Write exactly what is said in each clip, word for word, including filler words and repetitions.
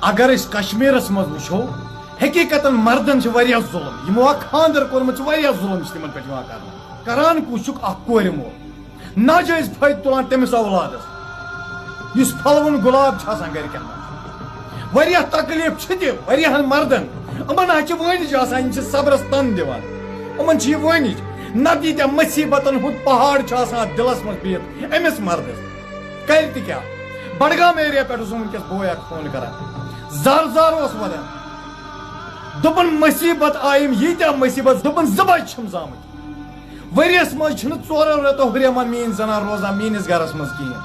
اگر أسۍ کشمیرس منٛز وٕچھو، حقیقتاً مردن چھِ واریاہ ظلم، یِمو اکھ خانٛدر کوٚرمُت چھُ، واریاہ ظلم چھِ تِمن پٮ۪ٹھ یِوان کرنہٕ۔ کران کُس چھُکھ؟ اکھ کورِ مول۔ ناجٲیز فٲیدٕ تُلان تٔمِس اولادس، یُس پھلوُن گۄلاب چھُ آسان گرِکٮ۪ن منٛز۔ واریاہ تکلیف چھِ تہِ واریاہن مردن، یِمن حظ چھِ وٲنِج آسان، یِم چھِ صبرس تن دِوان، یِمن چھِ یہِ وٲنِج۔ نتہٕ ییٖتیٛاہ مصیبتن ہُنٛد پہاڑ چھُ آسان اتھ دِلس منٛز بِہِتھ أمِس مردس۔ کرِ تہِ کیٛاہ؟ بڈگام ایریا پٮ۪ٹھ اوسُم وٕنکیٚس بوے اکھ فون کران، زر زر اوس ودان۔ دوٚپُن، مصیبت آیِم، ییٖتیٛاہ مصیبت، دوٚپُن، زٕ بچہِ چھِم زامٕتۍ۔ ؤریَس منٛز چھِنہٕ ژورو رٮ۪تو ہُریمان میٛٲنۍ زنان روزان میٛٲنِس گرس منٛز کِہیٖنۍ۔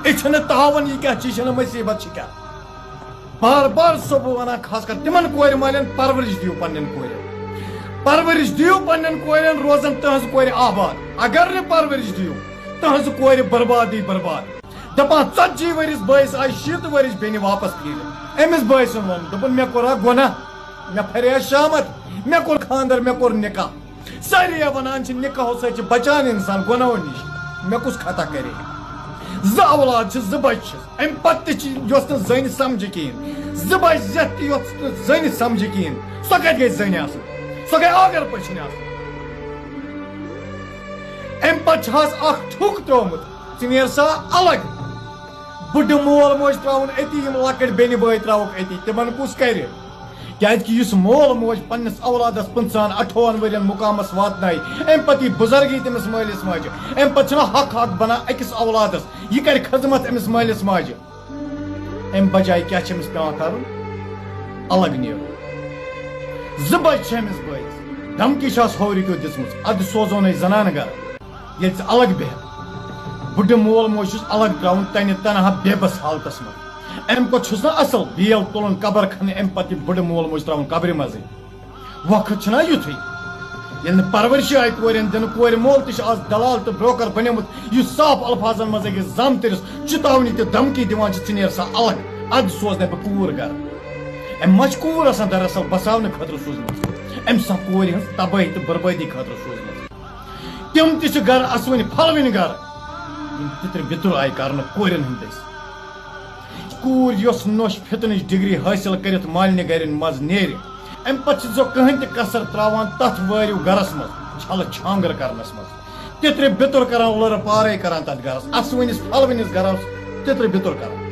أسۍ چھِنہٕ تاوَن یہِ کیٛاہ چھِ، یہِ چھِنہٕ مصیبت چھِ کیٛاہ۔ بار بار چھُسو بہٕ وَنان، خاص کر تِمن کورِ مالٮ۪ن، پرورش دِیِو پننٮ۪ن کورٮ۪ن۔ پرورش دِیِو پننٮ۪ن کورٮ۪ن، روزن تٕہٕنٛز کورِ آباد۔ اگر نہٕ پرورش دِیِو، تٕہٕنٛز کورِ بربادٕے برباد۔ دپان، ژتجی ؤرِس بٲیِس آیہِ شیٖتہٕ ؤرِس بیٚنہِ واپس پھیرِ۔ أمِس بٲے سُنٛد ووٚن، دوٚپُن، مےٚ کوٚر اکھ گۄناہ، مےٚ پھرے شامت، مےٚ کوٚر خانٛدر، مےٚ کوٚر نکاح۔ سٲری وَنان چھِ، نِکاحو سۭتۍ چھِ بچان اِنسان گۄناہو نِش۔ مےٚ کُس خطا کرے؟ زٕ اولاد چھِ، زٕ بچہِ چھِس۔ اَمہِ پتہٕ تہِ چھِ، یۄس نہٕ زٔنۍ سمجھِ کِہیٖنۍ۔ زٕ بچہِ زٮ۪تھ تہِ یۄس نہٕ زٔنۍ سمجھِ کِہیٖنۍ، سۄ کَتہِ گژھِ زٔنۍ آسٕنۍ؟ سۄ گٔے آگر پٔژھِنۍ آسٕنۍ۔ اَمہِ پتہٕ چھِ حظ اکھ ٹھُک ترٛوومُت، ژٕ نیر سا الگ۔ بُڈٕ مول موج ترٛاوُن أتی، یِم لۄکٕٹۍ بیٚنہِ بٲے ترٛاوُکھ أتی، تِمن کُس کرِ؟ کیازِ کہِ یُس مول موج پننِس اولادس پٕنٛژٕہن اَٹھووُہن ؤرین مُقامس واتنایہِ، امہِ پتہٕ یی بُزرگی تٔمِس مٲلِس ماجہِ، امہِ پتہٕ چھُنہ حق حق بنان أکِس اولادس، یہِ کرِ خدمت أمِس مٲلِس ماجہِ۔ امہِ بجایہِ کیاہ چھُ أمِس پٮ۪وان کرُن؟ الگ نیرُن۔ زٕ بچہِ چھِ أمِس بٲیِس، دھمکی چھِ آس ہورِکیو دِژمٕژ، ادٕ سوزو نہٕ أسۍ زنان گرٕ۔ ییٚلہِ ژٕ الگ بیٚہکھ، بُڈٕ مول موج چھُس الگ ترٛاوُن تنہِ تنہا بے بس حالتس منٛز۔ امہِ کھۄتہٕ چھُس نہٕ اصل بیل تُلُن قبر کھننہٕ، امہِ پتہٕ یہِ بُڈٕ مول موج ترٛاوُن قبرِ منٛزٕے۔ وقت چھُنہ یُتھُے، ییٚلہِ نہٕ پرورشی آیہِ کورٮ۪ن دِنہٕ، کورِ مول تہِ چھُ آز دلال تہٕ بروکر بنیومُت، یُس صاف الفاظن منٛز أکِس زامتٕرِس چِتاونی تہٕ دھمکی دِوان چھُ، ژٕ نیر سا الگ، ادٕ سوزنے بہٕ کوٗر گرٕ۔ أمۍ ما چھِ کوٗر آسان دراصل بساونہٕ خٲطرٕ سوٗزمٕژ؟ أمۍ چھِ آسان کورِ ہٕنٛز تبٲہی تہٕ بربٲدی خٲطرٕ سوٗزمٕژ۔ تِم تہِ چھِ گرٕ اسوٕنۍ پھلوٕنۍ گرٕ، یِم تِترِ بِتُر آیہِ کرنہٕ کورٮ۪ن ہٕنٛدۍ دٔسۍ۔ کوٗر یۄس نوٚش فِتنٕچ ڈگری حٲصِل کٔرِتھ مالنہِ گرٮ۪ن منٛز نیرِ، امہِ پتہٕ چھِ سۄ کٕہٕنۍ تہِ کسر تراوان تتھ وٲرِو گرس منٛز چھلہٕ چھانگر کرنس منٛز۔ تِترِ بِتُر کران اُلرٕ پارے کران تتھ گرس، اسوٕنِس پھلوٕنِس گرس تِترِ بِتُر کران۔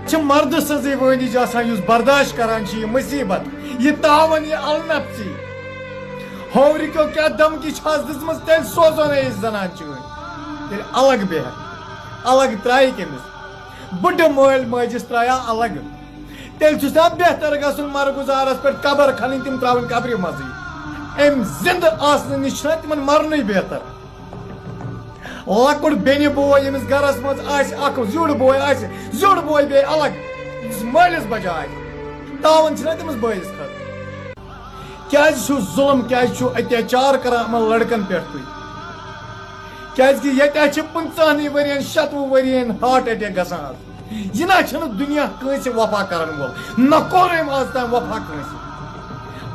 چھِ مردٕ سٕنٛزٕے وٲنِج آسان یُس برداشت کران چھِ یہِ مصیبت، یہِ تاوان، یہِ النفسی۔ ہورِکیو کیٛاہ دھمکی چھِ آز دِژمٕژ، تیٚلہِ سوزو نہٕ أسۍ زنان چٲنۍ، تیٚلہِ الگ بیٚہہ، الگ ترٛایہِ کٔمِس؟ بُڈٕ مٲلۍ مٲجِس ترٛایہ الگ۔ تیٚلہِ چھُس نا بہتر گژھُن مرگُزارس پٮ۪ٹھ قبر کھنٕنۍ، تِم ترٛاوٕنۍ قبرِ منٛزٕے۔ أمۍ زِندٕ آسنہٕ نِش چھُنہ تِمن مرنُے بہتر۔ لۄکُٹ بیٚنہِ بوے ییٚمِس گرس منٛز آسہِ، اکھ زیُٹھ بوے آسہِ، زیُٹھ بوے بیٚیہِ الگ، یُس مٲلِس بجا آسہِ، تاوان چھِنہ تٔمِس بٲیِس خٲطرٕ۔ کیازِ چھُو ظُلم، کیازِ چھُو اتیاچار کران یِمن لڑکن پٮ۪ٹھ تُہۍ؟ کیازِ کہِ ییٚتہِ چھِ پٕنٛژٕہنٕے ؤرین، شَتوُہ ؤرین ہارٹ اٹیک گژھان آز۔ یہِ نہ چھُنہٕ دُنیا کٲنٛسہِ وفا کرن وول، نہ کوٚر أمۍ آز تام وفا کٲنٛسہِ۔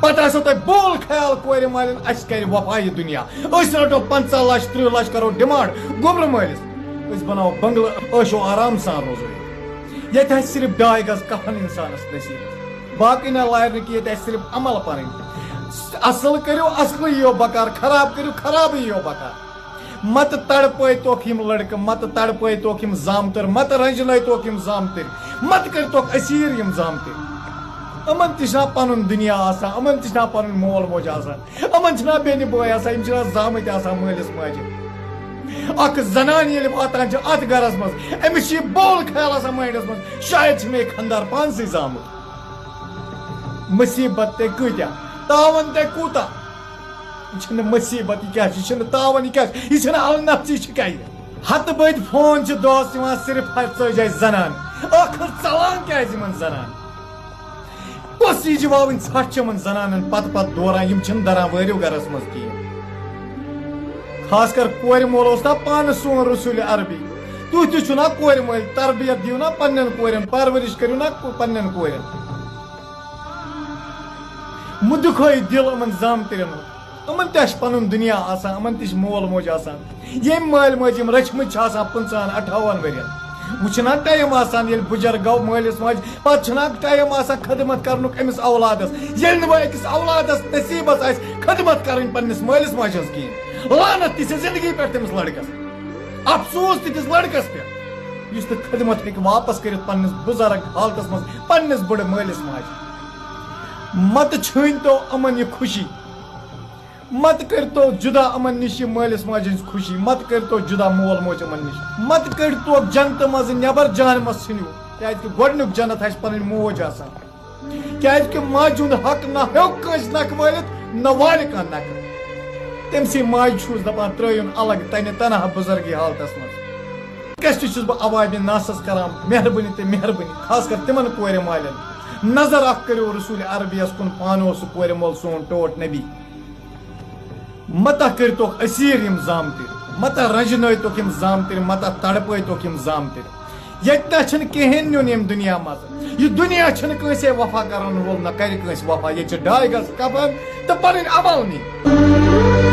پتہٕ آسیو تۄہہِ بول خیال کورِ مالٮ۪ن، اَسہِ کرِ وفا یہِ دُنیا۔ أسۍ رٹو پنٛژاہ لچھ، تٕرٛہ لچھ کرو ڈیمانڈ گوٚبرٕ مٲلِس، أسۍ بناوو بنگلہٕ، عٲشو آرام سان روزو ییٚتہِ۔ ییٚتہِ آسہِ صرف ڈاے گز کفن انسانس نصیب، باقٕے نہ لارِ نہٕ کینٛہہ، ییٚتہِ آسہِ صرف عمل پنٕنۍ۔ اصل کٔرِو، اصلٕے یِیو بکار، خراب کٔرِو، خرابٕے یِیو بکار۔ مت تڑپٲے توکھ یِم لڑکہٕ، مت تڑپٲے توکھ یِم زامتٕر، مت رنجنٲے توکھ یِم زامتٕرۍ، مت کٔرۍ توکھ اسیٖر یِم زامتٕرۍ۔ یِمن تہِ چھُنہ پنُن دُنیا آسان، یِمن تہِ چھُنہ پنُن مول موج آسان، یِمن چھِنہ بیٚنہِ بٲے آسان، یِم چھِنہ زامٕتۍ آسان مٲلِس ماجہِ۔ اکھ زنان ییٚلہِ واتان چھِ اتھ گرس منٛز، أمِس چھِ یہِ بول خیال آسان ماینڈس منٛز، شاید چھِ مےٚ یہِ خانٛدار پانسٕے زامُت۔ مصیبت تہِ کۭتیاہ، تاوان تہِ کوٗتاہ۔ یہِ چھِنہٕ مصیبت، یہِ کیٛاہ چھِ؟ یہِ چھِنہٕ تاوان، یہِ کیٛاہ چھِ؟ یہِ چھِنہٕ النفسی، یہِ چھِ کیٛاہ یہِ؟ ہتہٕ بٔدۍ فون چھِ دۄہس یِوان صرف ہتھ ژتجی زنان۔ ٲخٕر ژلان کیٛازِ یِمن زنان؟ کۄس یہِ جوابٕنۍ ژھٹھ چھِ یِمن زنانن پتہٕ پتہٕ دوران؟ یِم چھِنہٕ دران وٲرِو گرس منٛز کِہیٖنۍ۔ خاص کر کورِ مول اوس نا پانہٕ سون رسول عربی۔ تُہۍ تہِ چھِو نا کورِ مٲلۍ، تربیت دِیِو نا پننٮ۪ن کورٮ۪ن، پرورش کٔرِو نا پننٮ۪ن کورٮ۪ن۔ مُدِکھٲیِو دِل یِمن زامتٕرٮ۪ن ہُنٛد۔ یِمن تہِ چھُ پنُن دُنیا آسان، یِمن تہِ چھُ مول موج آسان۔ ییٚمۍ مٲلۍ مٲج یِم رٔچھمٕتۍ چھِ آسان پٕنٛژٕہن اَٹھاوُہن ؤرین، وۄنۍ چھُنہ ٹائم آسان، ییٚلہِ بُزرگ گوٚو مٲلِس ماجہِ، پتہٕ چھُنہ ٹائم آسان خدمت کرنُک أمِس اولادس۔ ییٚلہِ نہٕ وۄنۍ أکِس اولادس نصیٖبس آسہِ خدمت کرٕنۍ پننِس مٲلِس ماجہِ ہٕنٛز کِہیٖنۍ، لعنت تہِ چھِ زندگی پٮ۪ٹھ تٔمِس لڑکس، افسوس تہِ تِس لڑکس پٮ۪ٹھ، یُس نہٕ خدمت ہیٚکہِ واپس کٔرِتھ پننِس بُزرگ حالتس منٛز پننِس بٕڑٕ مٲلِس ماجہِ۔ متہٕ چھٲنۍ تو یِمن یہِ خوشی، متہٕ کٔرۍ تو جدا یِمن نِش یہِ مٲلِس ماجہِ ہٕنٛز خوشی، متہٕ کٔرۍ تو جدا مول موج یِمن نِش، متہٕ کٔڑۍ تو جنتہٕ منٛزٕ نٮ۪بر، جہنمس ژھٕنِو، کیازِ کہِ گۄڈنیُک جنت آسہِ پنٕنۍ موج آسان۔ کیازِ کہِ ماجہِ ہُنٛد حق نہ ہیوٚک کٲنٛسہِ نکھٕ وٲلِتھ، نہ والہِ کانٛہہ نکھٕ۔ تٔمۍ سٕے ماجہِ چھُس دپان ترٲیُن الگ تنہِ تنہا بُزرگی حالتس منٛز۔ رِکویسٹ چھُس بہٕ عوامِ ناسس کران، مہربٲنی تہٕ مہربٲنی، خاص کر تِمن کورِ مالٮ۪ن، نظر اکھ کٔرِو رسول عربیس کُن، پانہٕ اوس سُہ کورِ مول سون ٹوٹھ نبی۔ متہ کٔرۍتوکھ اسیٖر یِم زامتٕرۍ، متہ رنجنٲوۍتوکھ یِم زامتٕرۍ، متہ تڑپٲوۍتوکھ یِم زامتٕرۍ۔ ییٚتہِ نہ چھُنہٕ کِہیٖنۍ نیُن ییٚمہِ دُنیا منٛز۔ یہِ دُنیا چھُنہٕ کٲنٛسے وفا کرن وول، نہ کرِ کٲنٛسہِ وفا۔ ییٚتہِ چھِ ڈاے گز کفن تہٕ پنٕنۍ عمل نِنۍ۔